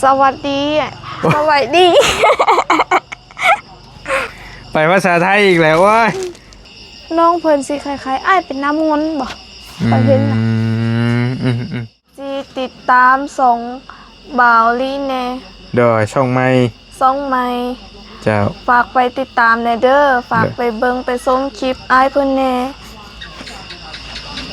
ສະຫວັດດີ ສະຫວັດດີ ໄປພາສາໄທອີກແລ້ວ ໂອ້ຍ ນ້ອງເພິ່ນຊິຄ້າຍໆອ້າຍເປັນນ້ຳມົນບໍ? ອືມ ຂ້ອຍເຫັນນະ ອືມໆ ຊິຕິດຕາມຊ່ອງບ່າວລີແດ່. ໂດຍ ຊ່ອງໃໝ່ ຊ່ອງໃໝ່ ເຈົ້າ ຝາກໄປຕິດຕາມແດ່ເດີ ຝາກໄປເບິ່ງໄປຊົມຄລິບອ້າຍເພິ່ນແດ່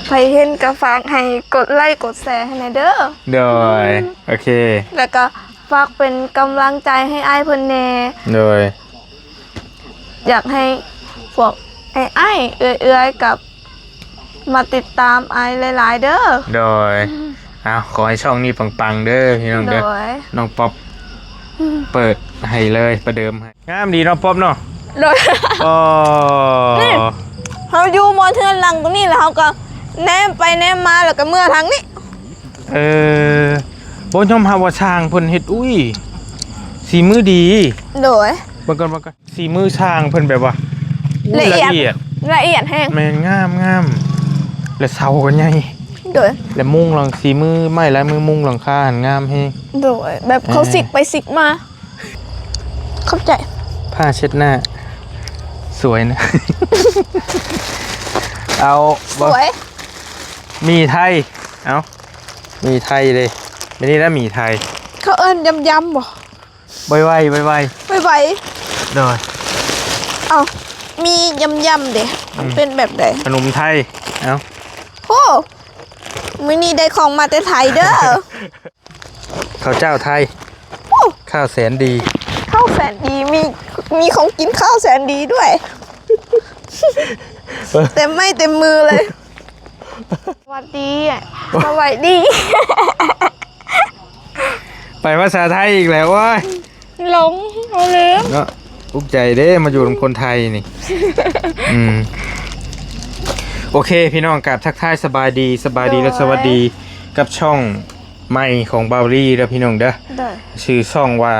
ໃຜເຫັນກໍຝາກໃຫ້ກົດໄລກົດແຊໃຫ້ແດ່ເດີ. ໂດຍ ອືມ ໂອເຄ ແລ້ວກໍຝາກເປັນກຳລັງໃຈໃຫ້ອ້າຍເພິ່ນແດ່. ໂດຍ ຢາກໃຫ້ພວກອ້າຍໆເອື້ອຍໆກັບມາຕິດຕາມອ້າຍຫຼາຍໆເດີ. ໂດຍ ອືມ ເອົາ ຂໍໃຫ້ຊ່ອງນີ້ປັງໆເດີພີ່ນ້ອງເດີ. ໂດຍ ນ້ອງປັອບ ອືມ ເປີດໃຫ້ເລີຍ ປະເດີມໃຫ້. ງາມດີເນາະ ປັອບເນາະ. ໂດຍ ອໍ ນີ້ ເຮົາຢູ່ບ່ອນເຮືອນຫຼັງຕົງນີ້ ແລ້ວເຮົາກໍແນມໄປແນມມາ ແລ້ວກໍເມືອທາງນີ້. ເອີ ບໍ່ ຍອມຮັບວ່າຊ່າງເພິ່ນເຮັດ ອຸ້ຍ ສີມືດີ. ໂດຍ ເບິ່ງກ່ອນ ເບິ່ງກ່ອນ ສີມືຊ່າງເພິ່ນແບບວ່າ ອຸ້ຍ ລະອຽດ ລະອຽດ ລະອຽດແຮງ. ແມ່ນ ງາມໆ ແລະເສົາກໍໃຫຍ່. ໂດຍ ແລະມຸງຫຼັງ ສີມືໄມ້ລາຍມືມຸງຫຼັງຄາຫັ້ນງາມແຮງ. ໂດຍ ແບບເຂົາ ເອີ ສິກໄປສິກມາ. ຂອບໃຈ. ຜ້າເຊັດໜ້າສວຍນະ. ເອົາ ສວຍ ໝີ່ໄທ. ເອົາ ໝີ່ໄທເດ້ ແບບນີ້ລະໝີ່ໄທ. ເຂົາເອີ້ນຢຳໆບໍ? ໄວໆ ໄວໆ ໄວໆ. ໂດຍ ເອົ້າ ມີຢຳໆເດ້ ມັນ ອືມ ເປັນແບບໃດ? ຂະໜົມໄທ. ເອົ້າ ໂອ້ ມື້ນີ້ໄດ້ຂອງມາແຕ່ໄທເດີ. ເຂົ້າເຈົ້າໄທ. ໂອ້ ຂ້າວແສນດີ ຂ້າວແສນດີ ມີ ມີຂອງກິນ ຂ້າວແສນດີດ້ວຍ ເຕັມໄມ້ເຕັມມືເລີຍ. ສະຫວັດດີ ສະຫວັດດີ ໄປພາສາໄທອີກແລ້ວ ໂອ້ຍ ຫຼົງ ເອົາເລີຍເນາະ. ອຸກໃຈເດ້ ມາຢູ່ນຳຄົນໄທນີ້. ອືມ ໂອເຄ ພີ່ນ້ອງ ກາບທັກທາຍສະບາຍດີ ສະບາຍດີ ໂດຍ ແລະ ສະຫວັດດີ ກັບຊ່ອງໃໝ່ຂອງບ່າວລີເດີພີ່ນ້ອງເດີ. ໂດຍ ຊື່ຊ່ອງວ່າ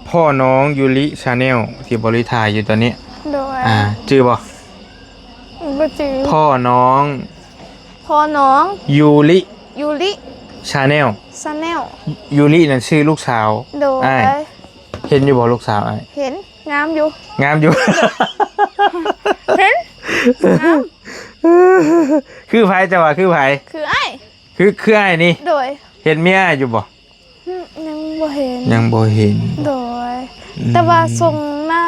ພໍ່ນ້ອງຢູລິ Channel ທີ່ບ່າວລີຖ່າຍຢູ່ຕອນນີ້. ໂດຍ ອ່າ ຈື່ບໍ່? ບໍ່ຈື່. ພໍ່ນ້ອງ ພໍ່ນ້ອງ ຢູລິ ຢູລິ Channel Channel. ຢູລິນັ້ນຊື່ລູກສາວ. ໂດຍ ອ້າຍ ເຫັນຢູ່ບໍ່ລູກສາວອ້າຍ? ເຫັນ ງາມຢູ່ ງາມຢູ່. ເຫັນ ງາມ. ຄືໃຜ ເຈົ້າວ່າຄືໃຜ? ຄືອ້າຍ ຄື ຄືອ້າຍນີ້. ໂດຍ ເຫັນເມຍອ້າຍຢູ່ບໍ່? ອືມ ຍັງບໍ່ເຫັນ ຍັງບໍ່ເຫັນ. ໂດຍ ອືມ ແຕ່ວ່າຊົງໜ້າ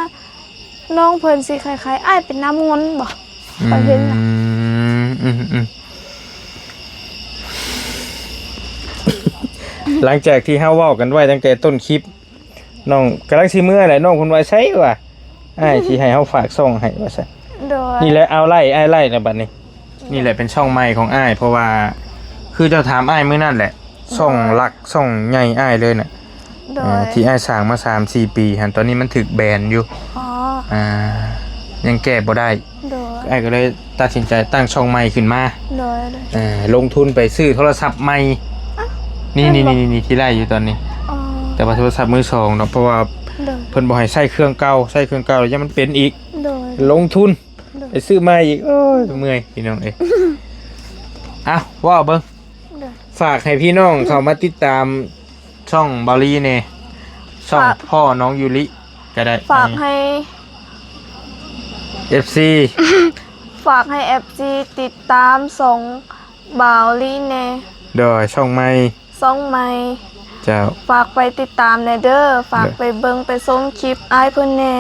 ນ້ອງເພິ່ນຊິຄ້າຍໆອ້າຍເປັນນ້ຳມົນບໍ? ອືມ ຂ້ອຍເຫັນນະ ອືມໆ. ຫຼັງຈາກທີ່ເຮົາເວົ້າກັນໄວ້ຕັ້ງແຕ່ຕົ້ນຄລິບ ນ້ອງກຳລັງຊິເມືອແຫຼະ ນ້ອງເພິ່ນວ່າ ໃສວ່າ ອ້າຍຊິໃຫ້ເຮົາຝາກຊ່ອງໃຫ້ວ່າຊັ້ນ. ໂດຍ ນີ້ແຫຼະ ເອົາໄລ່ ອ້າຍໄລ່ນະບັດນີ້. ນີ້ແຫຼະເປັນຊ່ອງໃໝ່ຂອງອ້າຍ ເພາະວ່າຄືເຈົ້າຖາມອ້າຍມື້ນັ້ນແຫຼະ ໂດຍ ຊ່ອງຫຼັກ ຊ່ອງໃຫຍ່ອ້າຍເລີຍນະ. ໂດຍ ເອີ ທີ່ອ້າຍສ້າງມາສາມສີ່ປີຫັ້ນ ຕອນນີ້ມັນຖືກແບນຢູ່. ອໍ ອ່າ ຍັງແກ້ບໍ່ໄດ້. ໂດຍ ອ້າຍກໍເລີຍຕັດສິນໃຈຕັ້ງຊ່ອງໃໝ່ຂຶ້ນມາ. ໂດຍ ເອີ ລົງທຶນໄປຊື້ໂທລະສັບໃໝ່. ອະ ນີ້ ນີ້ ນີ້ ທີ່ໄລ່ຢູ່ຕອນນີ້. ອໍ ແຕ່ວ່າໂທລະສັບມືສອງເນາະ ເພາະວ່າ ໂດຍ ເພິ່ນບໍ່ໃຫ້ໃຊ້ເຄື່ອງເກົ່າ ໃຊ້ເຄື່ອງເກົ່າແລ້ວຢ້ານມັນເປັນອີກ. ໂດຍ ລົງທຶນ ໂດຍ ໄປຊື້ໃໝ່ອີກ. ໂອ້ຍ ເມື່ອຍພີ່ນ້ອງເອີຍ. ເອົ້າ ເວົ້າເບິ່ງ. ໂດຍ ຝາກໃຫ້ພີ່ນ້ອງເຂົ້າມາຕິດຕາມຊ່ອງບ່າວລີແດ່ ຊ່ອງ ຝາກ ພໍ່ນ້ອງຢູລິກໍໄດ້. ຝາກໃຫ້ ເອັຟຊີ ຝາກໃຫ້ເອັຟຊີຕິດຕາມຊ່ອງບ່າວລີແດ່. ໂດຍ ຊ່ອງໃໝ່ ຊ່ອງໃໝ່ ເຈົ້າ ຝາກໄປຕິດຕາມແດ່ເດີ ຝາກ ໂດຍ ໄປເບິ່ງໄປຊົມຄລິບອ້າຍເພິ່ນແດ່.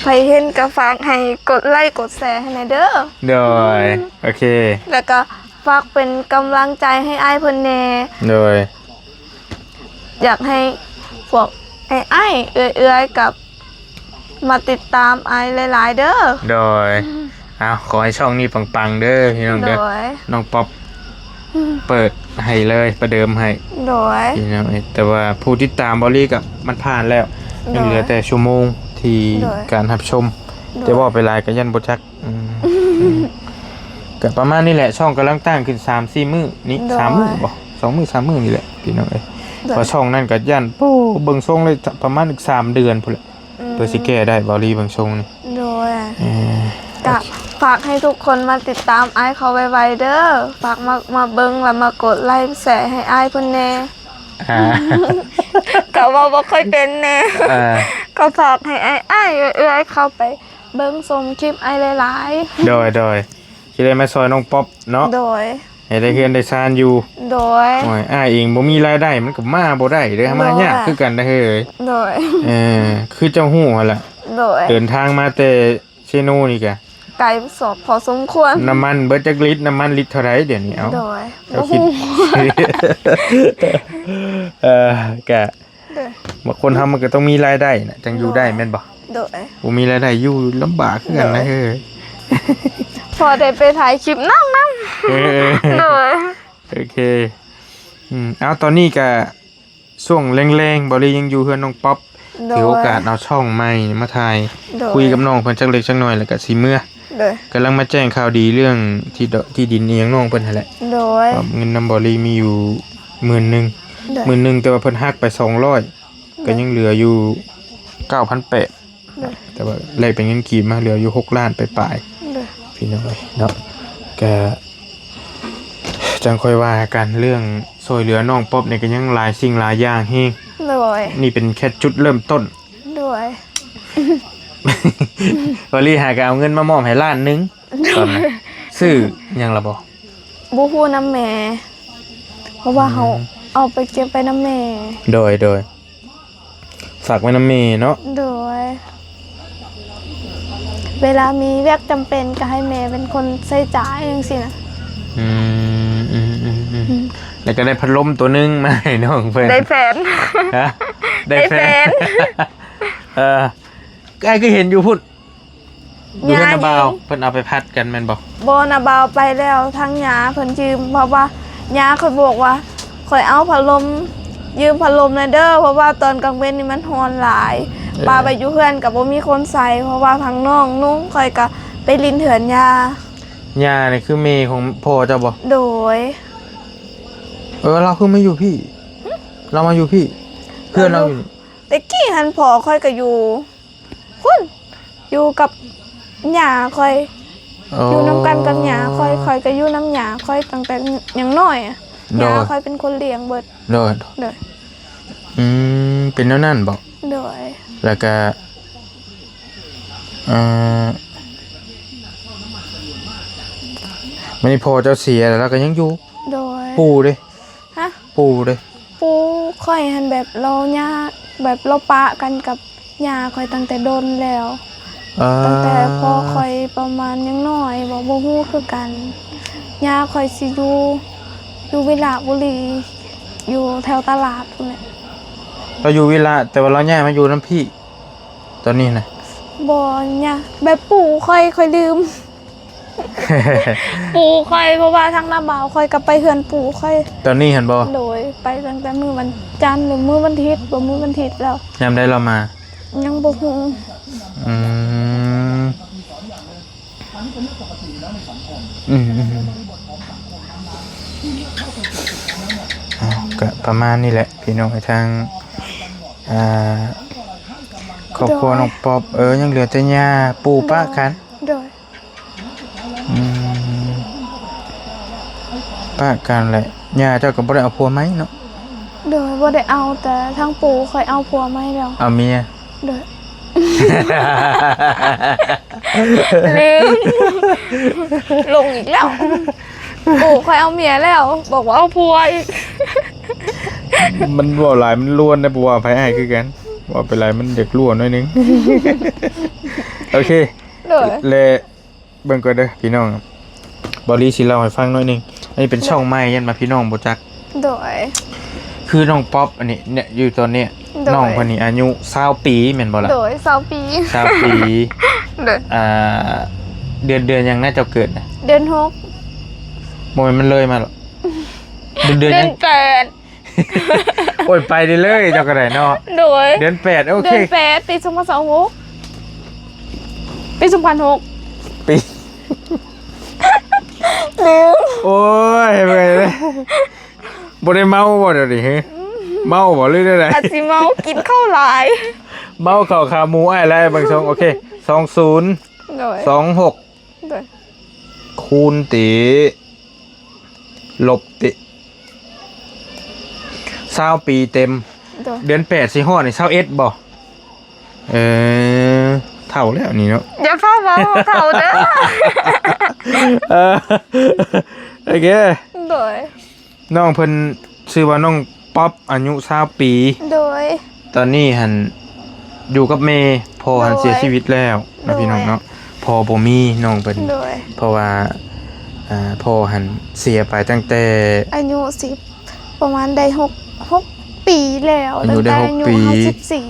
ໃຜເຫັນກໍຝາກໃຫ້ກົດໄລກົດແຊໃຫ້ແດ່ເດີ. ໂດຍ ອືມ ໂອເຄ ແລ້ວກໍ ຝາກເປັນກຳລັງໃຈໃຫ້ອ້າຍເພິ່ນແດ່. ໂດຍ ຢາກໃຫ້ພວກອ້າຍໆເອື້ອຍໆກັບມາຕິດຕາມອ້າຍຫຼາຍໆເດີ. ໂດຍ ອືມ ເອົາ ຂໍໃຫ້ຊ່ອງນີ້ປັງໆເດີພີ່ນ້ອງເດີ. ໂດຍ ນ້ອງປັອບ ອືມ ເປີດໃຫ້ເລີຍ ປະເດີມໃຫ້. ໂດຍ ພີ່ນ້ອງເອີຍ ແຕ່ວ່າຜູ້ຕິດຕາມບ່າວລີກໍມັນຜ່ານແລ້ວ. ໂດຍ ຍັງເຫຼືອແຕ່ຊົ່ວໂມງທີ່ ໂດຍ ການຮັບຊົມ. ໂດຍ ແຕ່ເວົ້າໄປຫຼາຍກໍຢ້ານບໍ່ຈັກ. ອືມ ກໍປະມານນີ້ແຫຼະ ຊ່ອງກຳລັງຕັ້ງຂຶ້ນສາມສີ່ມື້ນີ້. ໂດຍ ສາມມື້ບໍ ສອງມື້ສາມມື້ນີ້ແຫຼະພີ່ນ້ອງເອີຍ. ໂດຍ ເພາະຊ່ອງນັ້ນກໍຢ້ານ ໂອ້ ເບິ່ງຊົງເລີຍປະມານອີກສາມເດືອນພຸ້ນແຫຼະ. ອືມ ເພື່ອຊິແກ້ໄດ້ ບ່າວລີເບິ່ງຊົງນີ້. ໂດຍ ເອີ ກໍ ໂອເຄ ຝາກໃຫ້ທຸກຄົນມາຕິດຕາມອ້າຍເຂົາໄວໆເດີ. ຝາກມາ ມາເບິ່ງ ແລ້ວມາກົດໄລແຊໃຫ້ອ້າຍເພິ່ນແດ່. ອ່າ ກໍເວົ້າບໍ່ຄ່ອຍເປັນແດ່ ເອີ ກໍຝາກໃຫ້ອ້າຍໆເອື້ອຍໆເຂົ້າໄປເບິ່ງຊົມຄລິບອ້າຍຫຼາຍໆ ໂດຍ ໂດຍ ຊິໄດ້ມາຊ່ອຍນ້ອງປັອບເນາະ ໂດຍ ໃຫ້ໄດ້ເຮືອນໄດ້ຊານຢູ່ ໂດຍ ໂອ້ຍ ອ້າຍເອງບໍ່ມີລາຍໄດ້ມັນກໍມາບໍ່ໄດ້ເດ້ ມາຍາກຄືກັນນະເຮີ້ຍ ໂດຍ ເອີ ຄືເຈົ້າຮູ້ຫັ້ນລະ ໂດຍ ເດີນທາງມາແຕ່ ເຊໂນນີ້ກະ ໄກສອບພໍສົມຄວນ ນ້ຳມັນເບິດຈັກລິດ ນ້ຳມັນລິດເທົ່າໃດດຽວນີ້ ເອົາ ໂດຍ ເຈົ້າຄິດ ບໍ່ຮູ້ ເອີ ກະ ໂດຍ ບາງຄົນເຮົາມັນກໍຕ້ອງມີລາຍໄດ້ນະ ຈັ່ງຢູ່ໄດ້ ໂດຍ ແມ່ນບໍ່? ໂດຍ ບໍ່ມີລາຍໄດ້ຢູ່ລຳບາກຄືກັນນະ ໂດຍ ເຮີ້ຍ ພໍໄດ້ໄປຖ່າຍຄລິບນ້ອງນຳ ເອີ ໂດຍ ໂອເຄ ອືມ ເອົາ ຕອນນີ້ກະ ຊ່ວງແລງໆ ເບົາລີຍັງຢູ່ເຮືອນນ້ອງປັອບ ໂດຍ ຖືໂອກາດເອົາຊ່ອງໃໝ່ມາຖ່າຍ ໂດຍ ຄຸຍກັບນ້ອງເພິ່ນຈັກເລັກຈັກນ້ອຍ ແລ້ວກະຊິເມືອ ໂດຍ ກຳລັງມາແຈ້ງຂ່າວດີເລື່ອງທີ່ ທີ່ດິນອີ່ຫຍັງນ້ອງເພິ່ນຫັ້ນແຫຼະ ໂດຍ ເງິນນຳເບົາລີມີຢູ່ໝື່ນໜຶ່ງ ໂດຍ ໝື່ນໜຶ່ງ ແຕ່ວ່າເພິ່ນຫັກໄປສອງຮ້ອຍ ໂດຍ ກໍຍັງເຫຼືອຢູ່ເກົ້າພັນແປດ ໂດຍ ແຕ່ວ່າແລກເປັນເງິນກີບມາເຫຼືອຢູ່ຫົກລ້ານປາຍໆ ໂດຍ ພີ່ນ້ອງເອີຍເນາະ ກະຈັ່ງຄ່ອຍວ່າກັນ ເລື່ອງຊ່ວຍເຫຼືອນ້ອງປັອບນີ້ກໍຍັງຫຼາຍສິ່ງຫຼາຍຢ່າງແຮງ ໂດຍ ນີ້ເປັນແຄ່ຈຸດເລີ່ມຕົ້ນ ໂດຍ ວາລີຫາກໍເອົາເງິນມາມອບໃຫ້ລ້ານໜຶ່ງ ຕອນນັ້ນ ຊື້ຫຍັງລະບໍ່? ບໍ່ຮູ້ນຳແມ່ ເພາະວ່າເຮົາ ອືມ ເອົາໄປເກັບໄວ້ນຳແມ່ ໂດຍ ໂດຍ ຝາກໄວ້ນຳແມ່ເນາະ ໂດຍ ເວລາມີວຽກຈຳເປັນກໍໃຫ້ແມ່ເປັນຄົນໃຊ້ຈ່າຍຈັ່ງຊີ້ນະ ອືມ ອືມ ອືມ ອືມ ອືມ ແລ້ວກໍໄດ້ພັດລົມຕົວໜຶ່ງມາໃຫ້ນ້ອງເພິ່ນ ໄດ້ແຟນ ຮະ ໄດ້ແຟນ ໄດ້ແຟນ ເອີ ອ້າຍຄືເຫັນຢູ່ພຸ້ນ ຢູ່ເຮືອນນ້າບ່າວ ເພິ່ນເອົາໄປພັດກັນແມ່ນບໍ່? ບໍ່ ນ້າບ່າວໄປແລ້ວ ທາງຍ່າເພິ່ນຢືມ ເພາະວ່າຍ່າຂ້ອຍບອກວ່າ ຂ້ອຍເອົາພັດລົມ ຢືມພັດລົມແດ່ເດີ ເພາະວ່າຕອນກາງເວັນນີ້ມັນຮ້ອນຫຼາຍ ເອີ ປະໄວ້ຢູ່ເຮືອນກໍບໍ່ມີຄົນໃຊ້ ເພາະວ່າທັງນ້ອງນຸ່ງຂ້ອຍກໍໄປຫຼິ້ນເຮືອນຍ່າ ຍ່ານີ້ຄືແມ່ຂອງພໍ່ເຈົ້າບໍ່? ໂດຍ ເອີ ລາວຄືມາຢູ່ພີ້? ຫຶ? ລາວມາຢູ່ພີ້? ເອີ ເຮືອນລາວຢູ່ນີ້? ແຕ່ກີ້ຫັ້ນພໍ່ຂ້ອຍກໍຢູ່ ພຸ້ນ ຢູ່ກັບຍ່າຂ້ອຍ ອໍ ຢູ່ນຳກັນກັບຍ່າຂ້ອຍ ຂ້ອຍກໍຢູ່ນຳຍ່າຂ້ອຍຕັ້ງແຕ່ຍັງນ້ອຍ ໂດຍ ຍ່າຂ້ອຍເປັນຄົນລ້ຽງເບິດ ໂດຍ ໂດຍ ອືມ ເປັນແນວນັ້ນບໍ? ໂດຍ ແລ້ວກະ ເອີ ບາດນີ້ພໍ່ເຈົ້າເສຍແລ້ວ ລາວກໍຍັງຢູ່? ໂດຍ ປູ່ເດ້? ຮະ? ປູ່ເດ້? ປູ່ຂ້ອຍຫັ້ນແບບລາວຍາ ແບບລາວປະກັນກັບຍ່າຂ້ອຍຕັ້ງແຕ່ດົນແລ້ວ ເອີ ຕັ້ງແຕ່ພໍ່ຂ້ອຍປະມານຍັງນ້ອຍ ບໍ່ ບໍ່ຮູ້ຄືກັນ ຍ່າຂ້ອຍຊິຢູ່ ຢູ່ວິລະບູລີ ຢູ່ແຖວຕະຫຼາດພຸ້ນແຫຼະ ລາວຢູ່ວິລະ ແຕ່ວ່າລາວຍ້າຍມາຢູ່ນຳພີ້ ຕອນນີ້ນະ? ບໍ່ ຍາ ແບບປູ່ຂ້ອຍ ຂ້ອຍລືມ ປູ່ຂ້ອຍ ເພາະວ່າທາງນ້າບ່າວຂ້ອຍກໍໄປເຮືອນປູ່ຂ້ອຍ ຕອນນີ້ຫັ້ນບໍ່? ໂດຍ ໄປຕັ້ງແຕ່ມື້ວັນຈັນ ຫຼື ມື້ວັນທິດ ບໍ່ ມື້ວັນທິດແລ້ວ ຍາມໃດລາວມາ? ຍັງບໍ່ຮູ້ ອືມ ອືມ ອືມ ອ່າ ກະປະມານນີ້ແຫຼະ ພີ່ນ້ອງເອີຍ ທາງ ອ່າ ຄອບຄົວ ໂດຍ ນ້ອງປອບ ເອີ ຍັງເຫຼືອແຕ່ຍ່າ ປູ່ປະກັນ ໂດຍ ໂດຍ ອືມ ປະກັນແຫຼະ ຍ່າເຈົ້າກໍບໍ່ໄດ້ເອົາຜົວໃໝ່ເນາະ? ໂດຍ ບໍ່ໄດ້ເອົາ ແຕ່ທາງປູ່ຂ້ອຍເອົາຜົວໃໝ່ແລ້ວ ເອົາເມຍ ໂດຍ ລືມ ຫຼົງອີກແລ້ວ ປູ່ຂ້ອຍເອົາເມຍແລ້ວ ບອກວ່າເອົາຜົວອີກ ມັນເວົ້າຫຼາຍມັນລວນໄດ໋ ບໍ່ວ່າໃຜອ້າຍຄືກັນ ເວົ້າໄປຫຼາຍມັນຢາກລວນໜ້ອຍໜຶ່ງ ໂອເຄ ໂດຍ ແລະ ເບິ່ງກ່ອນເດີພີ່ນ້ອງ ເບົາລີຊິເລົ່າໃຫ້ຟັງໜ້ອຍໜຶ່ງ ອັນນີ້ເປັນ ໂດຍ ຊ່ອງໃໝ່ ຢ້ານວ່າພີ່ນ້ອງບໍ່ຈັກ ໂດຍ ຄືນ້ອງປັອບອັນນີ້ເນຍ ຢູ່ຕອນເນີ້ຍ ໂດຍ ນ້ອງເພິ່ນນີ້ອາຍຸຊາວປີແມ່ນບໍ່ລະ? ໂດຍ ຊາວປີ ຊາວປີ ໂດຍ ອ່າ ເດືອນ ເດືອນຫຍັງນະເຈົ້າເກີດນະ? ເດືອນຫົກ ບໍ່ແມ່ນມັນເລີຍມາລະ ເດືອນ ເດືອນຫຍັງ? ເດືອນແປດ ໂອ້ຍ ໄປໄດ້ເລີຍເຈົ້າກໍໄດ້ເນາະ ໂດຍ ເດືອນແປດ ໂອເຄ ເດືອນແປດ ປີສອງພັນຊາວຫົກ ປີສອງພັນຫົກ ປີ ລືມ ໂອ້ຍ ເມື່ອຍເລີຍ ບໍ່ໄດ້ເມົາບໍ່ດຽວນີ້? ເມົາບໍ່ ຫຼືແນວໃດ? ອາດຊິເມົາ ກິນເຂົ້າຫຼາຍ ເມົາເຂົ້າຂາໝູອ້າຍຫຼາຍ ເບິ່ງຊົງ ໂອເຄ ສອງສູນ ໂດຍ ສອງຫົກ ໂດຍ ຄູນຕິ ລົບຕິ ຊາວປີເຕັມ. ໂດຍ. ເດືອນແປດຊິຮອດນີ້ຊາວເອັດບໍ່? ເອີ ເຖົ້າແລ້ວນີ້ເນາະ. ຢ່າຟ້າວເວົ້າເຖົ້າເດີ. ເອີ ໂອເຄ. ໂດຍ. ນ້ອງເພິ່ນຊື່ວ່ານ້ອງປັອບ ອາຍຸຊາວປີ. ໂດຍ. ຕອນນີ້ຫັ້ນຢູ່ກັບແມ່ ພໍ່ຫັ້ນ ໂດຍ ເສຍຊີວິດແລ້ວເນາະ ໂດຍ ພີ່ນ້ອງເນາະ. ພໍ່ບໍ່ມີນ້ອງເພິ່ນ. ໂດຍ. ເພາະວ່າ ອ່າ ພໍ່ຫັ້ນເສຍໄປຕັ້ງແຕ່ອາຍຸສິບ ປະມານໄດ້ຫົກ ຫົກປີແລ້ວ. ອາຍຸໄດ້ຫົກປີ ຕັ້ງແຕ່ອາຍຸເຮົາສິບສີ່.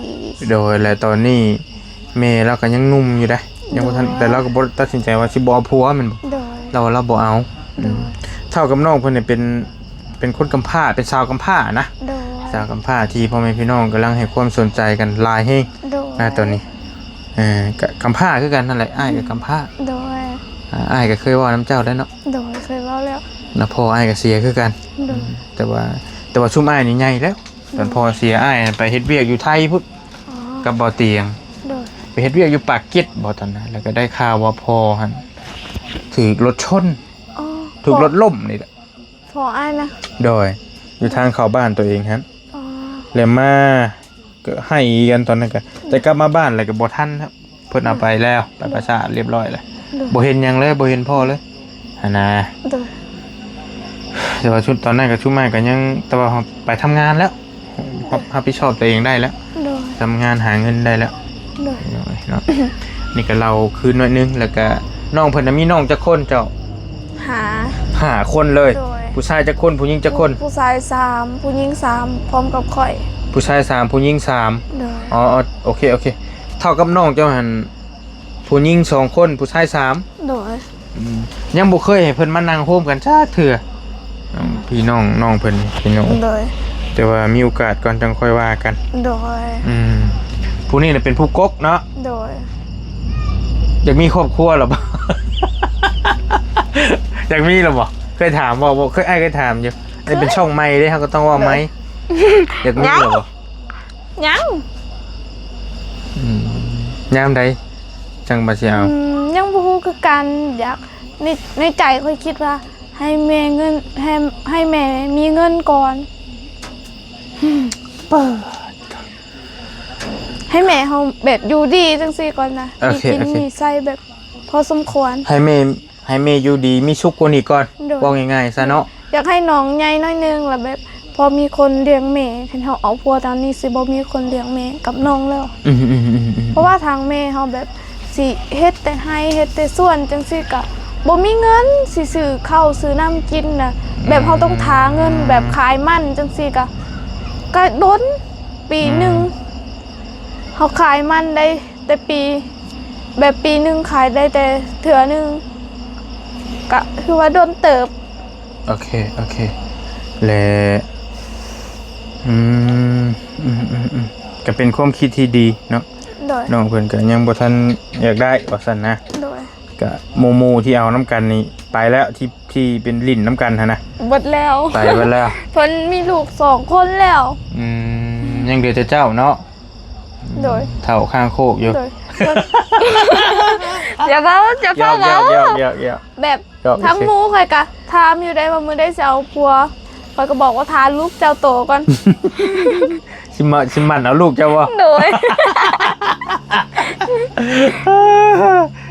ໂດຍ. ແລະຕອນນີ້ແມ່ລາວກໍຍັງໜຸ່ມຢູ່ເດ້ ຍັງບໍ່ທັນ ໂດຍ ແຕ່ລາວກໍບໍ່ ຕັດສິນໃຈວ່າຊິບໍ່ເອົາຜົວແມ່ນບໍ່? ໂດຍ. ລາວວ່າລາວບໍ່ເອົາ. ໂດຍ. ອືມ ເຖົ້າກັບນ້ອງເພິ່ນນີ້ເປັນ ເປັນຄົນກຳພ້າ ເປັນຊາວກຳພ້ານະ. ໂດຍ. ຊາວກຳພ້າທີ່ພໍ່ແມ່ພີ່ນ້ອງກຳລັງໃຫ້ຄວາມສົນໃຈກັນຫຼາຍແຮງ ໂດຍ ນະຕອນນີ້. ເອີ ກະກຳພ້າຄືກັນນັ້ນແຫຼະ ອ້າຍກໍກຳພ້າ. ໂດຍ. ອ່າ ອ້າຍກໍເຄີຍເວົ້ານຳເຈົ້າແລ້ວເນາະ. ໂດຍ. ເຄີຍເວົ້າແລ້ວ ນະ ພໍ່ອ້າຍກໍເສຍຄືກັນ. ໂດຍ. ອືມ ແຕ່ວ່າ ແຕ່ວ່າຊຸມອ້າຍນີ້ໃຫຍ່ແລ້ວ. ຕອນ ໂດຍ ພໍ່ເສຍ ອ້າຍໄປເຮັດວຽກຢູ່ໄທພຸ້ນ. ອໍ. ກັບບໍ່ຕຽງ. ໂດຍ. ໄປເຮັດວຽກຢູ່ປາກເກຣັດບໍ່ຕອນນັ້ນ ແລ້ວກໍໄດ້ຂ່າວວ່າພໍ່ຫັ້ນຖືກລົດຊົນ. ອໍ. ຖືກລົດລົ້ມນີ້ແຫຼະ. ພໍ່ອ້າຍນະ? ໂດຍ. ຢູ່ທາງເຂົ້າບ້ານຕົວເອງຫັ້ນ. ອໍ. ແລ້ວມາກໍໄຫ້ກັນຕອນນັ້ນກໍ ແຕ່ກັບມາບ້ານແລ້ວກໍບໍ່ທັນແລ້ວ ເພິ່ນເອົາໄປແລ້ວ ໄປປາສາດລຽບຮ້ອຍແລ້ວ. ໂດຍ. ບໍ່ເຫັນຫຍັງເລີຍ ບໍ່ເຫັນພໍ່ເລີຍຫັ້ນນະ. ໂດຍ. ແຕ່ວ່າຊຸດຕອນນັ້ນກໍຊຸມອ້າຍກໍຍັງ ແຕ່ວ່າໄປທຳງານແລ້ວ ຮັບ ຮັບຜິດຊອບຕົວເອງໄດ້ແລ້ວ. ໂດຍ. ທຳງານຫາເງິນໄດ້ແລ້ວ. ໂດຍ. ເນາະ ນີ້ກໍເລົ່າຄືນໜ້ອຍໜຶ່ງ ແລ້ວກໍນ້ອງເພິ່ນນະ ມີນ້ອງຈັກຄົນເຈົ້າ? ຫ້າ ຫ້າຄົນເລີຍ. ໂດຍ. ຜູ້ຊາຍຈັກຄົນ ຜູ້ຍິງຈັກຄົນ? ຜູ້ຊາຍສາມ ຜູ້ຍິງສາມ ພ້ອມກັບຂ້ອຍ. ຜູ້ຊາຍສາມ ຜູ້ຍິງສາມ. ໂດຍ. ອໍ ໂອເຄ ໂອເຄ. ເທົ່າກັບນ້ອງເຈົ້າຫັ້ນ ຜູ້ຍິງສອງຄົນ ຜູ້ຊາຍສາມ. ໂດຍ. ອືມ ຍັງບໍ່ເຄີຍໃຫ້ເພິ່ນມານັ່ງໂຮມກັນຈັກເທື່ອ. ພີ່ນ້ອງນ້ອງເພິ່ນພີ່ນ້ອງ. ໂດຍ. ແຕ່ວ່າມີໂອກາດກ່ອນ ຈັ່ງຄ່ອຍວ່າກັນ. ໂດຍ. ອືມ ຜູ້ນີ້ນະເປັນຜູ້ກົກເນາະ. ໂດຍ. ຢາກມີຄອບຄົວແລ້ວບໍ່? ຢາກມີແລ້ວບໍ່? ເຄີຍຖາມບໍ່? ບໍ່ເຄີຍ ອ້າຍເຄີຍຖາມຢູ່. ເຄີຍ. ອັນນີ້ເປັນຊ່ອງໃໝ່ເດ້ ເຮົາກໍຕ້ອງເວົ້າໃໝ່. ໂດຍ. ຢາກມີແລ້ວບໍ່? ຍັງ. ອືມ ຍາມໃດຈັ່ງວ່າຊິເອົາ? ອືມ ຍັງບໍ່ຮູ້ຄືກັນ. ຢາກ ໃນ ໃນໃຈຂ້ອຍຄິດວ່າ ໃຫ້ແມ່ເງິນ ໃຫ້ ໃຫ້ແມ່ມີເງິນກ່ອນ. ເປີດ ໃຫ້ແມ່ເຮົາແບບຢູ່ດີຈັ່ງຊີ້ກ່ອນນະ. ໂອເຄ ມີກິນ ໂອເຄ ມີໃຊ້ແບບພໍສົມຄວນ. ໃຫ້ແມ່ ໃຫ້ແມ່ຢູ່ດີມີສຸກກວ່ານີ້ກ່ອນ. ໂດຍ. ເວົ້າງ່າຍໆຊະເນາະ. ຢາກໃຫ້ນ້ອງໃຫຍ່ໜ້ອຍໜຶ່ງ ແລ້ວແບບພໍມີຄົນລ້ຽງແມ່. ຄັນເຮົາເອົາຜົວຕອນນີ້ ຊິບໍ່ມີຄົນລ້ຽງແມ່ກັບນ້ອງແລ້ວ. ອືມໆໆໆໆ. ເພາະວ່າທາງແມ່ເຮົາແບບຊິເຮັດແຕ່ໄຮ່ ເຮັດແຕ່ສວນຈັ່ງຊີ້ ກະບໍ່ມີເງິນຊິຊື້ເຂົ້າຊື້ນ້ຳກິນນະ. ອືມ. ແບບເຮົາຕ້ອງຖ້າເງິນ ແບບຂາຍມັນຈັ່ງຊີ້ ກະ ກະດົນ ປີໜຶ່ງ. ອືມ. ເຮົາຂາຍມັນໄດ້ ແຕ່ປີ ແບບປີໜຶ່ງຂາຍໄດ້ແຕ່ເທື່ອໜຶ່ງ ກະຄືວ່າດົນເຕີບ. ໂອເຄ ໂອເຄ ແລະ ອືມ ອືມໆໆ ກະເປັນຄວາມຄິດທີ່ດີເນາະ. ໂດຍ. ນ້ອງເພິ່ນກະຍັງບໍ່ທັນຢາກໄດ້ວ່າຊັ້ນນະ. ໂດຍ. ກະໝູ່ໆທີ່ເອົານຳກັນນີ້ໄປແລ້ວ ທີ່ ທີ່ເປັນຫຼິ້ນນຳກັນຫັ້ນນະ ເບິດແລ້ວ ໄປເບິດແລ້ວ. ເພິ່ນມີລູກສອງຄົນແລ້ວ. ອືມ ອືມ ຍັງເຫຼືອແຕ່ເຈົ້າເນາະ. ໂດຍ. ເຖົ້າຄາງໂຄກຢູ່. ໂດຍ. ຢ່າເວົ້າ ຢ່າເວົ້າ ຢ່າເວົ້າ ຢ່າ ຢ່າ ຢ່າ ແບບ ທາງໝູ່ຂ້ອຍກະຖາມຢູ່ໄດ໋ວ່າມື້ໃດຊິເອົາຜົວ ຂ້ອຍກໍບອກວ່າຖ້າລູກເຈົ້າໂຕກ່ອນ. ຊິມາ ຊິໝັ້ນເອົາລູກເຈົ້າບໍ່? ໂດຍ.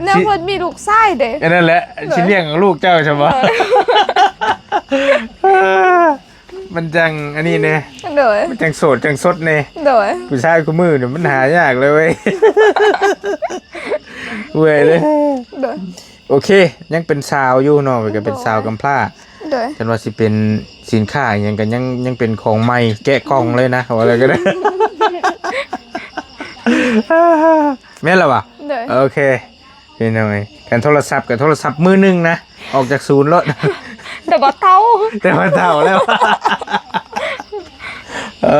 ແນວເພິ່ນມີລູກຊາຍເດ້. ອັນນັ້ນແຫຼະ. ໂດຍ. ຊິລ້ຽງເອົາລູກເຈົ້າຊັ້ນບໍ່? ໂດຍ. ມັນຈັ່ງອັນນີ້ແດ່. ໂດຍ. ມັນຈັ່ງໂສດຈັ່ງສົດແດ່. ໂດຍ. ຜູ້ຊາຍຄູ່ມື້ນີ້ມັນຫາຍາກເລີຍເວີ້ຍ. ເມື່ອຍເດ້. ໂດຍ. ໂອເຄ ຍັງເປັນສາວຢູ່ເນາະ ກໍເປັນສາວກຳພ້າ. ໂດຍ. ຄັນວ່າຊິເປັນສິນຄ້າອີ່ຫຍັງກໍຍັງ ຍັງເປັນຂອງໃໝ່ແກະກ່ອງເລີຍນະ ເວົ້າແລ້ວກໍໄດ້. ແມ່ນລະຫວາ? ໂດຍ. ໂອເຄ ພີ່ນ້ອງເອີຍ ຄັນໂທລະສັບກໍໂທລະສັບມືໜຶ່ງນະ ອອກຈາກສູນໂລດ. ແຕ່ວ່າເຖົ້າ ແຕ່ວ່າເຖົ້າແລ້ວ. ເອີ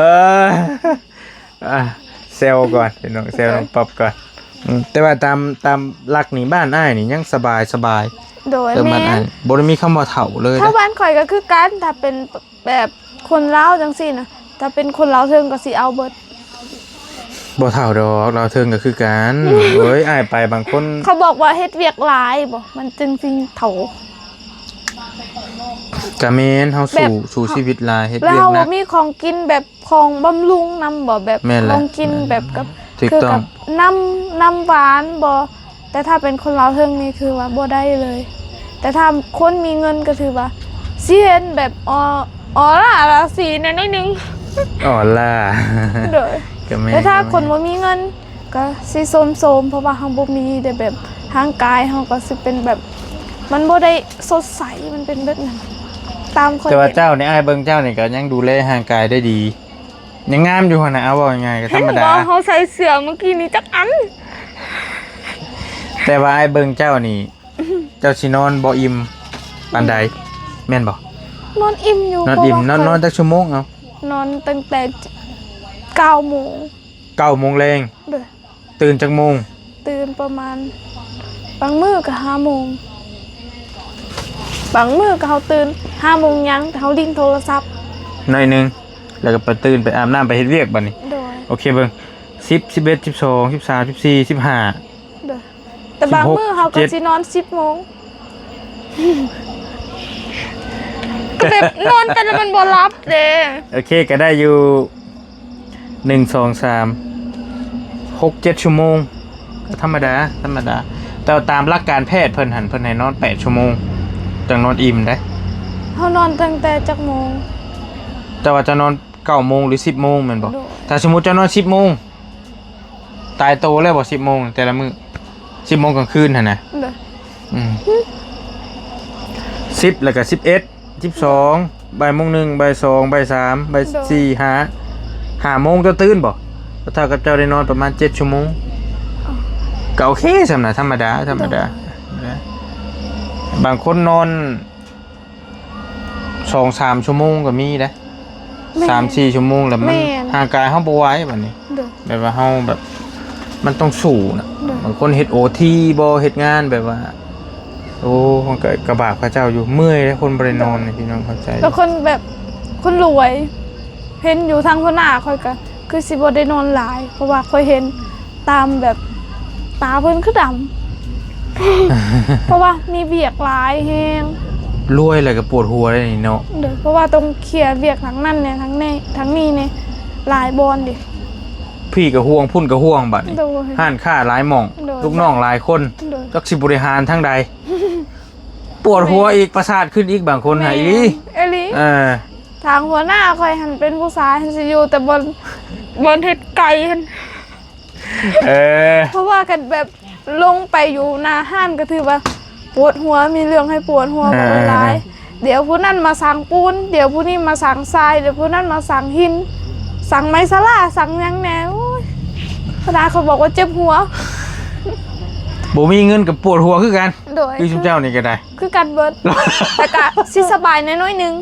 ອ່າ ແຊວກ່ອນພີ່ນ້ອງ ແຊວນ້ອງປັອບກ່ອນ. ອືມ ແຕ່ວ່າຕາມ ຕາມຫຼັກນີ້ ບ້ານອ້າຍນີ້ຍັງສະບາຍ ສະບາຍ. ໂດຍ. ແມ່ນ. ບໍ່ໄດ້ມີຄຳວ່າເຖົ້າເລີຍ. ແຖວບ້ານຂ້ອຍກໍຄືກັນ ຖ້າເປັນແບບຄົນລາວຈັ່ງຊີ້ນະ ຖ້າເປັນຄົນລາວເທິງກໍຊິເອົາເບິດ. ບໍ່ເຖົ້າດອກ ລາວເທິງກໍຄືກັນ. ໂອ້ຍ ອ້າຍໄປບາງຄົນ ເຂົາບອກວ່າເຮັດວຽກຫຼາຍບໍ ມັນຈຶ່ງຊິເຖົ້າ. ກະແມ່ນ ເຮົາ ແບບ ສູ້ ສູ້ຊີວິດຫຼາຍ ເຮັດ ແລ້ວ ວຽກ ເຮົາ ໜັກ ບໍ່ມີຂອງກິນແບບ ຂອງບຳລຸງນຳບໍ່ ແບບ ແມ່ນແຫຼະ ຂອງກິນແບບກັບ ຖືກ ຄື ຕ້ອງ ກັບນ້ຳ ນ້ຳຫວານບໍ່ ແຕ່ຖ້າເປັນຄົນລາວເທິງນີ້ຄືວ່າບໍ່ໄດ້ເລີຍ ແຕ່ຖ້າຄົນມີເງິນກໍຖືວ່າຊິເຫັນແບບອໍ ອໍລາລາສີແດ່ໜ້ອຍໜຶ່ງ ອໍລາ ໂດຍ ກໍແມ່ນ ແຕ່ຖ້າຄົນບໍ່ມີເງິນ ກໍຊິໂຊມໆ ເພາະວ່າເຮົາບໍ່ມີ ແຕ່ແບບຮ່າງກາຍເຮົາກໍຊິເປັນແບບ ມັນບໍ່ໄດ້ສົດໃສ ມັນເປັນແບບນັ້ນ ຕາມຂ້ອຍ ແຕ່ວ່າເຫັນ ເຈົ້ານີ້ ອ້າຍເບິ່ງເຈົ້ານີ້ກໍຍັງດູແລຮ່າງກາຍໄດ້ດີ ຍັງງາມຢູ່ຫັ້ນນະ ເອົາເວົ້າງ່າຍໆ ກໍທຳມະດາ ເຫັນບໍ່ ເຮົາໃສ່ເສື້ອມື້ກີ້ນີ້ຈັກອັນ ແຕ່ວ່າອ້າຍເບິ່ງເຈົ້ານີ້ ເຈົ້າຊິນອນບໍ່ອີ່ມປານໃດ ແມ່ນບໍ່? ນອນອີ່ມຢູ່ ນອນອີ່ມ ເພາະວ່າ ນອນ ຂ້ອຍ ນອນຈັກຊົ່ວໂມງເອົາ? ນອນຕັ້ງແຕ່ເກົ້າໂມງ ເກົ້າໂມງແລງ ໂດຍ ຕື່ນຈັກໂມງ? ຕື່ນປະມານ ບາງມື້ກໍຫ້າໂມງ ບາງມື້ກໍເຮົາຕື່ນຫ້າໂມງຍັງ ແຕ່ເຮົາຫຼິ້ນໂທລະສັບໜ້ອຍໜຶ່ງ ແລ້ວກໍໄປຕື່ນໄປອາບນ້ຳໄປເຮັດວຽກບັດນີ້ ໂດຍ ໂອເຄເບິ່ງ ສິບ ສິບເອັດ ສິບສອງ ສິບສາມ ສິບສີ່ ສິບຫ້າ ໂດຍ ແຕ່ບາງມື້ເຮົາກໍ ສິບຫົກ ສິບເຈັດ ຊິນອນສິບໂມງ ກໍແບບນອນໄປແລ້ວມັນບໍ່ຫຼັບເດ້ ໂອເຄ ກໍໄດ້ຢູ່ ໜຶ່ງ ສອງ ສາມ ຫົກ ເຈັດ ຊົ່ວໂມງ ກໍທຳມະດາ ທຳມະດາ ແຕ່ວ່າຕາມຫຼັກການແພດເພິ່ນຫັ້ນ ເພິ່ນໃຫ້ນອນແປດຊົ່ວໂມງ ຈັ່ງນອນອີ່ມເດ້ ເຮົານອນຕັ້ງແຕ່ຈັກໂມງ? ເຈົ້າວ່າເຈົ້ານອນເກົ້າໂມງ ຫຼື ສິບໂມງແມ່ນບໍ່? ໂດຍ ຖ້າສົມມຸດເຈົ້ານອນສິບໂມງ ຕາຍໂຕແລ້ວບໍ່ ສິບໂມງແຕ່ລະມື້ ສິບໂມງກາງຄືນຫັ້ນນະ ໂດຍ ອືມ ສິບ ແລ້ວກໍສິບເອັດ ສິບສອງ ບ່າຍໂມງໜຶ່ງ ບ່າຍສອງ ບ່າຍສາມ ບ່າຍ ໂດຍ ສີ່ ຫ້າ ຫ້າໂມງເຈົ້າຕື່ນບໍ່? ກໍເທົ່າກັບເຈົ້າໄດ້ນອນປະມານເຈັດຊົ່ວໂມງ ອໍ ກໍໂອເຄສ່ຳນະ ທຳມະດາ ທຳມະດາ ໂດຍ ບາງຄົນນອນ ສອງສາມຊົ່ວໂມງກໍມີເດ້ ແມ່ນ ສາມສີ່ຊົ່ວໂມງແລ້ວມັນ ແມ່ນ ຮ່າງກາຍເຮົາບໍ່ໄຫວບັດນີ້ ໂດຍ ແບບວ່າເຮົາແບບ ມັນຕ້ອງສູ້ນະ ໂດຍ ບາງຄົນເຮັດໂອທີບໍ່ ເຮັດງານແບບວ່າ ໂອ້ ມັນກໍ ກະບາບເຂົາເຈົ້າຢູ່ ເມື່ອຍເດ້ ຄົນບໍ່ໄດ້ນອນນີ້ ໂດຍ ພີ່ນ້ອງເຂົ້າໃຈ ແລ້ວຄົນແບບ ຄົນລວຍ ເຫັນຢູ່ທາງຫົວໜ້າຂ້ອຍກໍຄືຊິບໍ່ໄດ້ນອນຫຼາຍ ເພາະວ່າຂ້ອຍເຫັນຕາມແບບ ຕາເພິ່ນຄືດຳ ເພາະວ່າມີວຽກຫຼາຍແຮງ ລວຍແລ້ວກໍປວດຫົວໄດ໋ນີ້ເນາະ ໂດຍ ເພາະວ່າຕ້ອງເຄຍວຽກທາງນັ້ນແດ່ ທາງນີ້ ທາງນີ້ແດ່ ຫຼາຍບ່ອນເດ ພີ້ກໍຫ່ວງ ພຸ້ນກໍຫ່ວງບັດນີ້ ໂດຍ ຮ້ານຄ້າຫຼາຍໝ່ອງ ໂດຍ ລູກນ້ອງຫຼາຍຄົນ ໂດຍ ຈັກຊິບໍລິຫານທາງໃດ ປວດຫົວອີກ ປະສາດຂຶ້ນອີກ ບາງຄົນນະ ແມ່ນ ອີ່ຫຼີ ອີ່ຫຼີ ເອີ ທາງຫົວໜ້າຂ້ອຍຫັ້ນເປັນຜູ້ຊາຍຫັ້ນຊິຢູ່ແຕ່ບ່ອນ ບ່ອນເຮັດໄກ່ຫັ້ນ ເອີ ເພາະວ່າຄັນແບບລົງໄປຢູ່ໜ້າຮ້ານກໍຖືວ່າປວດຫົວ ມີເລື່ອງໃຫ້ປວດຫົວ ເອີ ຫຼາຍ ເອີ ດຽວຜູ້ນັ້ນມາສັງປູນ ດຽວຜູ້ນີ້ມາສັງຊາຍ ດຽວຜູ້ນັ້ນມາສັງຫີນ ສັງໄມ້ສະຫຼາ ສັງຫຍັງແດ່ ໂອ້ຍ ຂະໜາດຂ້ອຍບອກວ່າເຈັບຫົວ ບໍ່ມີເງິນກໍປວດຫົວຄືກັນ ໂດຍ ຄືຊຸມເຈົ້ານີ້ກໍໄດ້ ຄືກັນເບິດ ແຕ່ກະຊິສະບາຍແດ່ໜ້ອຍໜຶ່ງ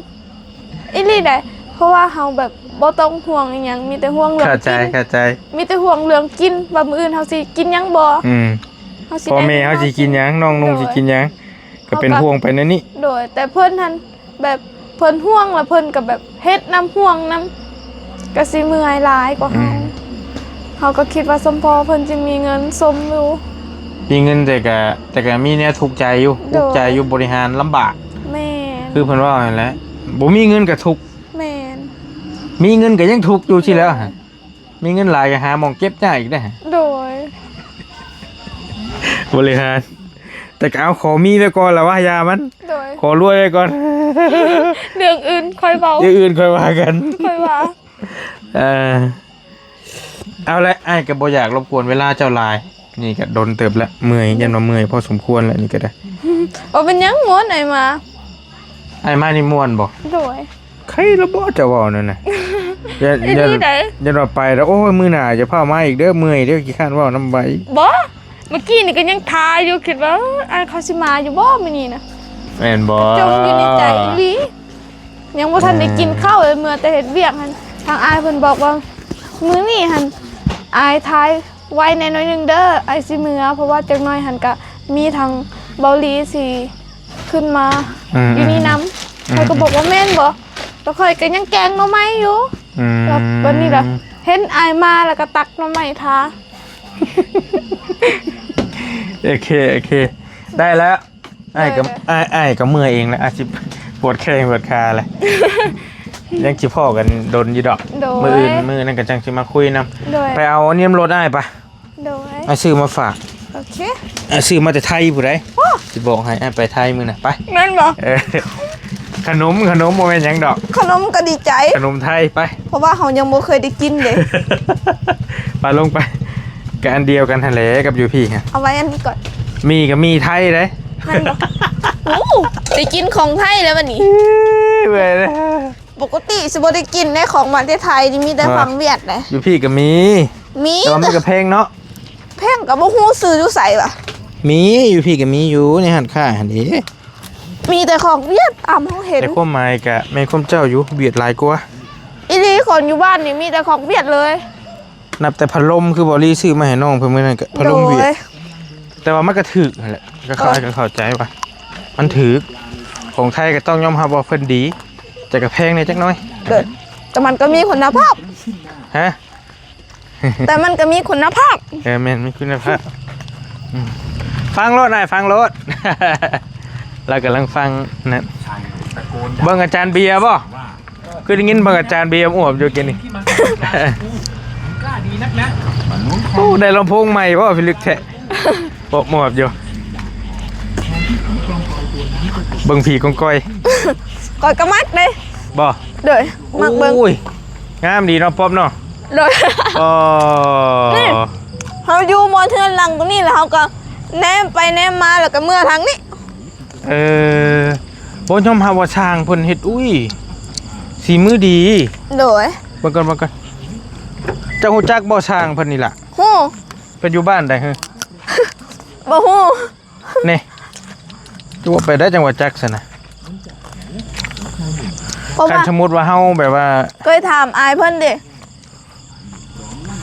ອີ່ຫຼີໃດ໋ ເພາະວ່າເຮົາແບບບໍ່ຕ້ອງຫ່ວງອີ່ຫຍັງ ມີແຕ່ຫ່ວງເລື່ອງກິນ ເຂົ້າໃຈ ເຂົ້າໃຈ ມີແຕ່ຫ່ວງເລື່ອງກິນ ວ່າມື້ອື່ນເຮົາຊິກິນຫຍັງບໍ່ ອືມ ເຮົາຊິ ພໍ່ແມ່ເຮົາຊິກິນຫຍັງ ນ້ອງນຸ່ງຊິກິນຫຍັງ ກໍເປັນຫ່ວງໄປແນວນີ້ ໂດຍ ແຕ່ເພິ່ນຫັ້ນແບບ ເພິ່ນຫ່ວງ ແລ້ວເພິ່ນກໍແບບເຮັດນຳ ຫ່ວງນຳ ກໍຊິເມື່ອຍຫຼາຍກວ່າເຮົາ ອືມ ເຮົາກໍຄິດວ່າສົມພໍເພິ່ນຈະມີເງິນຊົມຢູ່ ມີເງິນແຕ່ກະ ແຕ່ກະມີແນວທຸກໃຈຢູ່ ໂດຍ ທຸກໃຈຢູ່ ບໍລິຫານລຳບາກ ແມ່ນ ຄືເພິ່ນເວົ້າຫັ້ນແຫຼະ ບໍ່ມີເງິນກະທຸກ ແມ່ນ ມີເງິນກະຍັງທຸກຢູ່ ໂດຍ ຊີ້ແລ້ວ ມີເງິນຫຼາຍກະຫາໝ່ອງເກັບຍາກອີກເດ້ ໂດຍ ບໍລິຫານ ແຕ່ກະເອົາ ຂໍມີໄວ້ກ່ອນລະວ່າ ຢ່າມັນ ໂດຍ ຂໍລວຍໄວ້ກ່ອນ ເລື່ອງອື່ນຄ່ອຍເວົ້າ ເລື່ອງອື່ນຄ່ອຍວ່າກັນ ຄ່ອຍວ່າ ເອີ ເອົາລະ ອ້າຍກໍບໍ່ຢາກລົບກວນເວລາເຈົ້າຫຼາຍ ນີ້ກໍດົນເຕີບລະ ເມື່ອຍ ຢ້ານວ່າເມື່ອຍພໍສົມຄວນລະ ນີ້ກໍໄດ້ ບໍ່ເປັນຫຍັງ ມ່ວນ ອ້າຍມາ ອ້າຍມານີ້ມ່ວນບໍ່? ໂດຍ ໃຄລະບໍ່ເຈົ້າເວົ້ານັ້ນນະ ຢ້ານ ຢ້ານ ຢ້ານວ່າໄປແລ້ວ ໂອ້ຍ ມື້ໜ້າຢ່າຟ້າວມາອີກເດີ ເມື່ອຍເດີ ຂີ້ຄ້ານເວົ້ານຳໄວ ບໍ່ ເມື່ອກີ້ນີ້ກໍຍັງຖ້າຢູ່ ຄິດວ່າ ເອີ ອ້າຍເຂົາຊິມາຢູ່ບໍ່ມື້ນີ້ນະ ແມ່ນບໍ່? ຈົ່ມຢູ່ໃນໃຈອີ່ຫຼີ ຍັງບໍ່ທັນໄດ້ກິນເຂົ້າເລີຍ ເມື່ອແຕ່ເຮັດວຽກຫັ້ນ ທາງອ້າຍເພິ່ນບອກວ່າ ມື້ນີ້ຫັ້ນ ອ້າຍຖ່າຍໄວແດ່ໜ້ອຍໜຶ່ງເດີ ອ້າຍຊິເມືອ ເພາະວ່າຈັກໜ້ອຍຫັ້ນກະມີທາງເບົາຫຼີຊິຂຶ້ນມາ ອືມ ຢູ່ນີ້ນຳ ອືມ ຂ້ອຍກໍບອກວ່າ ແມ່ນບໍ່? ແລ້ວຂ້ອຍກໍຍັງແກງໜໍ່ໄມ້ຢູ່ ອືມ ແລ້ວບັດນີ້ລະ ເຫັນອ້າຍມາ ແລ້ວກໍຕັກໜໍ່ໄມ້ຖ້າ ໂອເຄ ໂອເຄ ໄດ້ແລ້ວ ອ້າຍກໍ ໂດຍ ອ້າຍ ອ້າຍກໍເມື່ອຍເອງແຫຼະ ອາດຊິປວດແຂ້ງປວດຂາແຫຼະ ຍັງຊິພໍ້ກັນດົນຢູ່ດອກ ໂດຍ ມື້ອື່ນມື້ນັ້ນກໍຈັ່ງຊິມາຄຸຍນຳ ໂດຍ ໄປເອົາອັນນີ້ນຳລົດອ້າຍປະ ໂດຍ ອ້າຍຊື້ມາຝາກ ໂອເຄ ອ້າຍຊື້ມາແຕ່ໄທພຸ້ນໃດ ໂອ້ ຊິບອກໃຫ້ ອ້າຍໄປໄທມື້ນະ ໄປ ແມ່ນບໍ່ ເອີ ຂະໜົມ ຂະໜົມບໍ່ແມ່ນຫຍັງດອກ ຂະໜົມກໍດີໃຈ ຂະໜົມໄທ ໄປ ເພາະວ່າເຮົາຍັງບໍ່ເຄີຍໄດ້ກິນເດ້ ໄປລົງໄປ ກໍອັນດຽວກັນຫັ້ນແຫຼະກັບຢູ່ພີ້ຮະ ເອົາໄວ້ອັນນີ້ກ່ອນ ໝີ່ກໍໝີ່ໄທເດ້ ແມ່ນບໍ່ ໂອ້ ໄດ້ກິນຂອງໄທແລ້ວບັດນີ້ ເອີ ເມື່ອຍເດ້ ປົກກະຕິຊິບໍ່ໄດ້ກິນເດ້ ຂອງມາແຕ່ໄທນີ້ ມີແຕ່ ອ່າ ຂອງຫວຽດເດ້ ຢູ່ພີ້ກໍມີ ມີ ແຕ່ວ່າມັນກໍແພງເນາະ ແພງກໍບໍ່ຮູ້ຊື້ຢູ່ໃສຫວາ ມີ ຢູ່ພີ້ກໍມີຢູ່ໃນຮ້ານຄ້າຫັ້ນເດ້ ມີແຕ່ຂອງຫວຽດຕາມເຮົາເຫັນ ແຕ່ຄວາມໝາຍກະແມ່ນຄວາມເຈົ້າຢູ່ ຫວຽດຫຼາຍກວ່າ ອີ່ຫຼີ ຂອງຢູ່ບ້ານນີ້ມີແຕ່ຂອງຫວຽດເລີຍ ນັບແຕ່ພັດລົມ ຄືບອລລີຊື້ມາໃຫ້ນ້ອງເພິ່ນມື້ນັ້ນກະພັດລົມຫວຽດ ໂດຍ ແຕ່ວ່າມັນກະຖືກຫັ້ນແຫຼະ ກະເຂົ້າ ເອີ ກະເຂົ້າໃຈວ່າມັນຖືກ ຂອງໄທກະຕ້ອງຍອມຮັບວ່າເພິ່ນດີ ແຕ່ກະແພງແດ່ຈັກໜ້ອຍ ໂດຍ ແຕ່ມັນກະມີຄຸນນະພາບ ຮະ? ແຕ່ມັນກໍມີຄຸນນະພາບ ເອີ ແມ່ນ ມີຄຸນນະພາບ ອືມ ຟັງໂລດ ອ້າຍ ຟັງໂລດ ລາວກຳລັງຟັງນັ້ນ ເບິ່ງອາຈານເບຍບໍ່? ຄືໄດ້ຍິນເບິ່ງອາຈານເບຍອວບຢູ່ກີ້ນີ້ ໂອ້ ໄດ້ລຳໂພງໃໝ່ບໍ່? ພິລຶກແທ້ ອວບໆຢູ່ ເບິ່ງຜີກອງກອຍ ຂ້ອຍກໍມັກເດ້ ບໍ່? ໂດຍ ມັກເບິ່ງ ໂອ້ຍ ງາມດີເນາະ ປ໋ອບເນາະ ໂດຍ ອໍ ນີ້ ເຮົາຢູ່ໝົດເຮືອນຫຼັງຕົງນີ້ ແລ້ວເຮົາກໍແນມໄປແນມມາ ແລ້ວກໍເມືອທາງນີ້ ເອີ ບໍ່ ຍອມຮັບວ່າຊ່າງເພິ່ນເຮັດ ອຸ້ຍ ສີມືດີ ໂດຍ ເບິ່ງກ່ອນ ເບິ່ງກ່ອນ ເຈົ້າຮູ້ຈັກບໍ່ຊ່າງເພິ່ນນີ້ລະ? ຮູ້ ເພິ່ນຢູ່ບ້ານໃດ? ບໍ່ຮູ້ ນີ້ ຕົວະໄປໄດ້ຈັ່ງວ່າຈັກຊັ້ນນະ ເພາະວ່າ ຄັນສົມມຸດວ່າເຮົາແບບວ່າ ເຄີຍຖາມອ້າຍເພິ່ນເດ້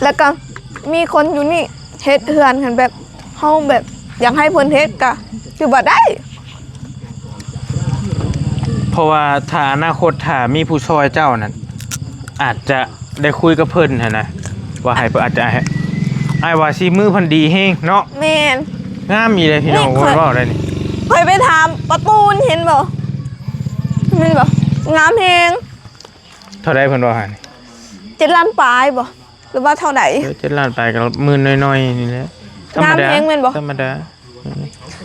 ແລ້ວກໍມີຄົນຢູ່ນີ້ເຮັດເຮືອນ ຄັນແບບເຮົາແບບຢາກໃຫ້ເພິ່ນເຮັດກໍຖືວ່າໄດ້ ເພາະວ່າຖ້າອະນາຄົດ ຖ້າມີຜູ້ຊ່ອຍເຈົ້ານັ້ນ ອາດຈະ ໄດ້ຄຸຍກັບເພິ່ນຫັ້ນນະ ວ່າໃຫ້ເພິ່ນ ອາດຈະໃຫ້ ອ້າຍວ່າສີມືເພິ່ນດີແຮງເນາະ ແມ່ນ ງາມອີ່ຫຼີພີ່ນ້ອງ ນີ້ຂ້ອຍ ເວົ້າໄດ້ນີ້ ຂ້ອຍໄປຖາມປ້າຕູນ ເຫັນບໍ່ ແມ່ນບໍ່ ງາມແຮງ ເທົ່າໃດເພິ່ນເວົ້າຫັ້ນ ເຈັດລ້ານປາຍບໍ່ ຫຼືວ່າເທົ່າໃດ ເອີ ເຈັດລ້ານປາຍກໍໝື່ນໜ້ອຍໆນີ້ແຫຼະ ທຳມະດາ ງາມແຮງແມ່ນບໍ່ ທຳມະດາ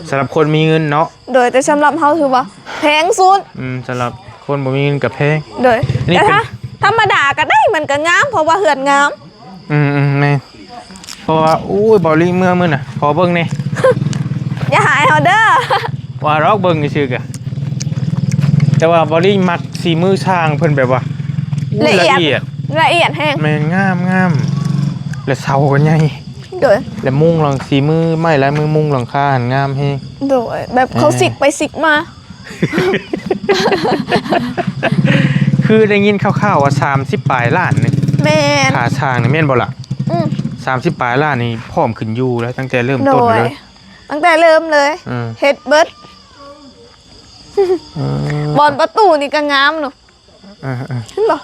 ສຳລັບຄົນມີເງິນເນາະ ໂດຍ ແຕ່ສຳລັບເຮົາຖືວ່າແພງສຸດ ອືມ ສຳລັບຄົນບໍ່ມີເງິນກໍແພງ ໂດຍ ແຕ່ຖ້າທຳມະດາກໍໄດ້ ມັນກໍງາມ ເພາະວ່າເຮືອນງາມ ອືມໆ ແມ່ນ ເພາະວ່າ ໂອ້ຍ ເບົາລີເມືອມື້ນະ ຂໍເບິ່ງແດ່ ຢ່າຫາຍເຮົາເດີ ວ່າດອກເບິ່ງຊື່ໆກະ ແຕ່ວ່າເບົາລີມັກສີມືຊ່າງເພິ່ນແບບວ່າ ໂອ້ຍ ລະອຽດ ລະອຽດ ລະອຽດແຮງ ແມ່ນ ງາມໆ ແລະເສົາກໍໃຫຍ່ ໂດຍ ແລະມຸງຫຼັງ ສີມືໄມ້ລາຍມືມຸງຫຼັງຄາຫັ້ນງາມແຮງ ໂດຍ ແບບເຂົາ ເອີ ຊິກໄປຊິກມາ ຄືໄດ້ຍິນຂ່າວໆວ່າສາມສິບປາຍລ້ານໜຶ່ງ ແມ່ນ ຄ່າສ້າງນີ້ແມ່ນບໍ່ລະ? ອືມ ສາມສິບປາຍລ້ານນີ້ພ້ອມຂຶ້ນຢູ່ແລ້ວ ຕັ້ງແຕ່ເລີ່ມຕົ້ນເລີຍ ໂດຍ ຕັ້ງແຕ່ເລີ່ມເລີຍ ອືມ ເຮັດເບິດ ອືມ ບ່ອນປະຕູນີ້ກໍງາມເນາະ ອ່າໆ ເຫັນບໍ່?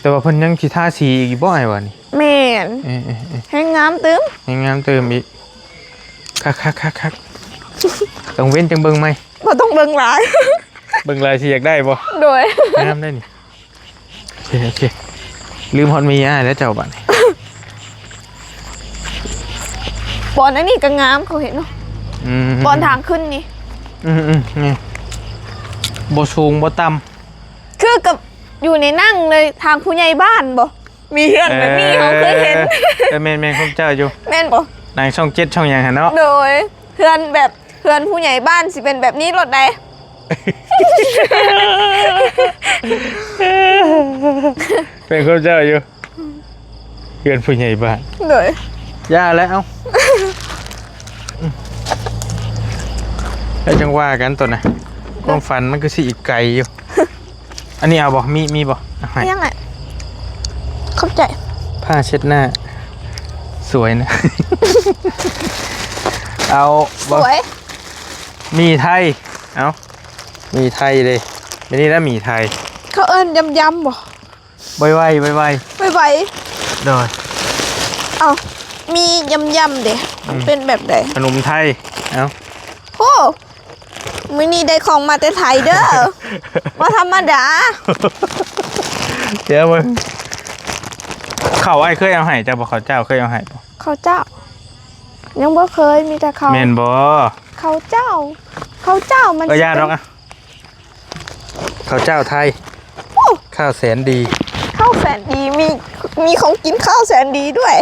ແຕ່ວ່າເພິ່ນຍັງຊິທາສີອີກຢູ່ບໍ່ອ້າຍວ່ານີ້? ແມ່ນ ເອີໆໆ ແຮງງາມຕື່ມ ແຮງງາມຕື່ມອີກ ຄັກໆໆໆ ຕ້ອງເວັ້ນຈັ່ງເບິ່ງໃໝ່ ບໍ່ຕ້ອງເບິ່ງຫຼາຍ ເບິ່ງຫຼາຍຊິຢາກໄດ້ບໍ່? ໂດຍ ງາມໄດ໋ນີ້ ໂອເຄ ໂອເຄ ລືມຮອດເມຍອ້າຍແລ້ວເຈົ້າບັດນີ້ ບ່ອນອັນນີ້ກໍງາມ ເຂົາເຫັນເນາະ ອືມ ບ່ອນທາງຂຶ້ນນີ້ ອືມໆ ນີ້ ບໍ່ສູງບໍ່ຕ່ຳ ຄືກັບຢູ່ໃນໜັງເລີຍ ທາງຜູ້ໃຫຍ່ບ້ານບໍ່ ມີເຮືອນແບບນີ້ ເອີ ເຮົາເຄີຍເຫັນ ເອີ ແມ່ນໆ ຄວາມເຈົ້າຢູ່ ແມ່ນບໍ່ ໜັງຊ່ອງເຈັດ ຊ່ອງຫຍັງຫັ້ນເນາະ ໂດຍ ເຮືອນແບບ ເຮືອນຜູ້ໃຫຍ່ບ້ານຊິເປັນແບບນີ້ໂລດໃດ ແມ່ນຄວາມເຈົ້າຢູ່ ເຮືອນຜູ້ໃຫຍ່ບ້ານ ໂດຍ ຢ່າແລ້ວ ເອົາ ແລ້ວຈັ່ງວ່າກັນຕົວນະ ຄວາມຝັນມັນຄືຊິອີກໄກຢູ່ ອັນນີ້ເອົາບໍ່? ມີ ມີບໍ່? ໃຫ້ ຍັງແຫຼະ ຂອບໃຈ ຜ້າເຊັດໜ້າ ສວຍນະ ເອົາ ສວຍ ໝີ່ໄທ ເອົາ ໝີ່ໄທເດ້ ແບບນີ້ລະໝີ່ໄທ ເຂົາເອີ້ນຢຳໆບໍ່? ໄວໆ ໄວໆ ໄວໆ ໂດຍ ເອົ້າ ມີຢຳໆເດ້ ອືມ ເປັນແບບໃດ? ຂະໜົມໄທ ເອົ້າ ໂອ້ ມື້ນີ້ໄດ້ຂອງມາແຕ່ໄທເດີ້ ບໍ່ທຳມະດາ. ດຽວເບິ່ງ ເຂົ້າອ້າຍເຄີຍເອົາໃຫ້ເຈົ້າບໍ່? ເຂົ້າເຈົ້າເຄີຍເອົາໃຫ້ບໍ່? ເຂົ້າເຈົ້າ ຍັງບໍ່ເຄີຍ ມີແຕ່ເຂົ້າ. ແມ່ນບໍ່? ເຂົ້າເຈົ້າ ເຂົ້າເຈົ້າມັນ ເອີ ຢ່າດອກ ຊິເປັນ ອະ ເຂົ້າເຈົ້າໄທ ໂອ້ ຂ້າວແສນດີ ຂ້າວແສນດີ ມີ ມີຂອງກິນ ຂ້າວແສນດີດ້ວຍ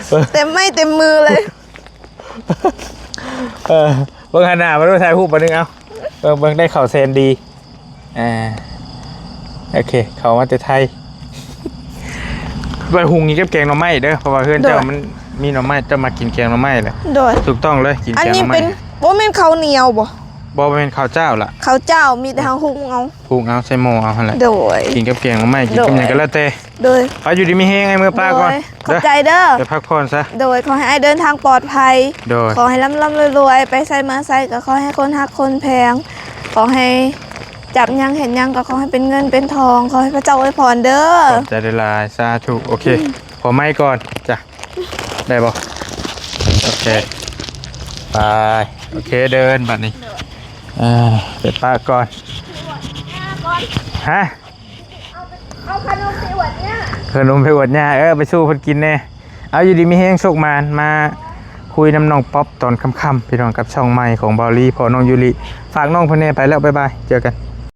ເອີ ເຕັມໄມ້ເຕັມມືເລີຍ. ເອີ ເບິ່ງຫັ້ນນະ ມາດູ ຖ່າຍຮູບບາດໜຶ່ງ ເອົາ ເບິ່ງ ເບິ່ງ ໄດ້ເຂົ້າແສນດີ. ອ່າ ໂອເຄ ເຂົ້າມາແຕ່ໄທ ໄວ້ຫຸງກິນກັບແກງໜໍ່ໄມ້ເດີ້ ເພາະວ່າເຮືອນເຈົ້າ ໂດຍ ມັນມີໜໍ່ໄມ້ ເຈົ້າມັກກິນແກງໜໍ່ໄມ້ແຫຼະ. ໂດຍ ຖືກຕ້ອງເລີຍ ກິນ ອັນນີ້ເປັນ ແກງໜໍ່ໄມ້ ບໍ່ແມ່ນເຂົ້າໜຽວບໍ່? ບໍ່ ບໍ່ແມ່ນເຂົ້າເຈົ້າລະ ເຂົ້າເຈົ້າ ມີແຕ່ເຮົາຫຸງເອົາ ຫຸງເອົາໃສ່ໝໍ້ເອົາຫັ້ນແຫຼະ. ໂດຍ ກິນກັບແກງໜໍ່ໄມ້ ກິນກັບຫຍັງກໍແລ້ວແຕ່. ໂດຍ ໄປ ຢູ່ດີມີແຮງ ອ້າຍເມືອປາກ່ອນ ໂດຍ ຂອບໃຈເດີ້ ໄປພັກຜ່ອນຊະ. ໂດຍ ຂໍໃຫ້ອ້າຍເດີນທາງປອດໄພ. ໂດຍ ຂໍໃຫ້ລ່ຳໆລວຍໆ ໄປໃສມາໃສກໍຂໍໃຫ້ຄົນຮັກຄົນແພງ ຂໍໃຫ້ຈັບຫຍັງເຮັດຫຍັງກໍຂໍໃຫ້ເປັນເງິນເປັນທອງ ຂໍໃຫ້ພະເຈົ້າອວຍພອນເດີ້. ຂອບໃຈຫຼາຍໆ ສາທຸ. ໂອເຄ ອືມ ຂໍໄມ້ກ່ອນ ຈ້າ ໄດ້ບໍ່? ໂອເຄ ໄປ ໂອເຄ ເດີນບັດນີ້ ເອີ ໄປປະກ່ອນ ຮະ? ເອົາຂະໜົມໄປອວດຍ່າ ຂະໜົມໄປອວດຍ່າ ເອີ ໄປສູ່ເພິ່ນກິນແດ່. ເອົາ ຢູ່ດີມີແຮງ ໂຊກໝານ ມາຄຸຍນຳນ້ອງປັອບຕອນຄ່ຳໆ ພີ່ນ້ອງ ກັບຊ່ອງໃໝ່ຂອງບ່າວລີ ພໍ່ນ້ອງຢູລິ ຝາກນ້ອງເພິ່ນແດ່ ໄປແລ້ວ ບາຍບາຍ ເຈີກັນ.